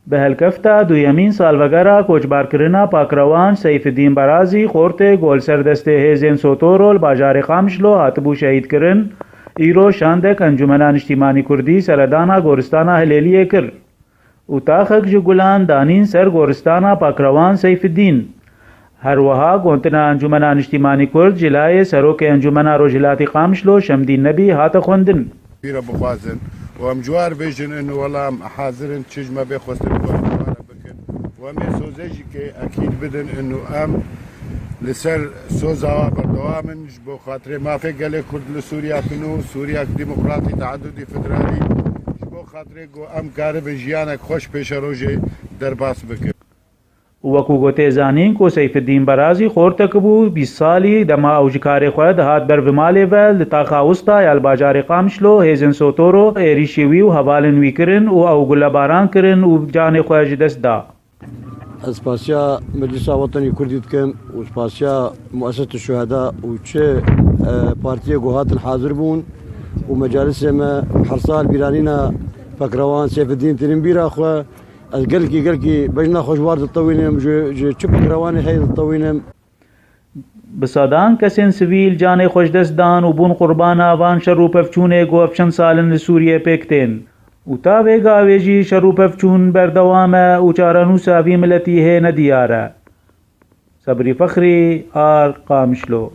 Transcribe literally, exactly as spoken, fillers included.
Bi helkefta duyemîn salvegera koçbarkirina pakrewan Seyfidîn Berazî Xortê ku li ser destê hêzên Sotoro li bajarê Qamişlo hatibû şehîdkirin, îro şandek Encûmena Niştîmanî Kurdî seredana goristana Hilêliyê kir û taxek ji gulan danîn ser goristana pakrewan Seyfidîn. Her wiha gotina Encûmena Niştîmanî Kurd ji layê Serokê Encûmena Rojhilatî Qamişlo Şemdîn Nebî hate xwendin. Pîra bixwazin û em ji war bêjin inu wela em hazir in çi ji me bê xwestin ku em ji wan re bikin. Û em ê sozê jî kê ekîd bidin inu em li ser soza wa berdewam in ji bo xatirê mafê gelê Kurd li Sûriya kin û Sûriyek demokratî, teadudî federalî ji bo xatirê ku em karibin jiyanek xweş pêşerojê derbas bikin. Û wekû ku tê zanîn ku Seyfidîn Berazî Xortek bû, bîst salî, dema ew ji karê xwe dihat ber bi malê ve, li taxa Wista ya li bajarê Qamişlo hêzên Sotoro êrîşî wî û hevalên wî kirin û ew gulebaran kirin û canê xwe ji dest da. Ez spasiya Meclisa Wetenî Kurdî dikim û spasiya Muesesete Şuheda û çi, e, partiyê ku hatin hazir bûn û mecalisê me her sal bîranîna pekrewan Seyfedîn tînin bîra xwe. Ez gelkî, gelkî bejna xwe ji war ditewînim, ji, ji çi pekrewanê heye ditewînim. Bi sedan kesên sivîl canê xwe ji dest dan û bûn qurbana van şer û pevçûnê ku ev çend sal in li Sûriyê pêk tên. Û ta vê gavê jî şer û pevçûn berdewam e û çarenûsa vî miletî hê nediyar e. Sebrî Fexrî, Ar, Qamişlo.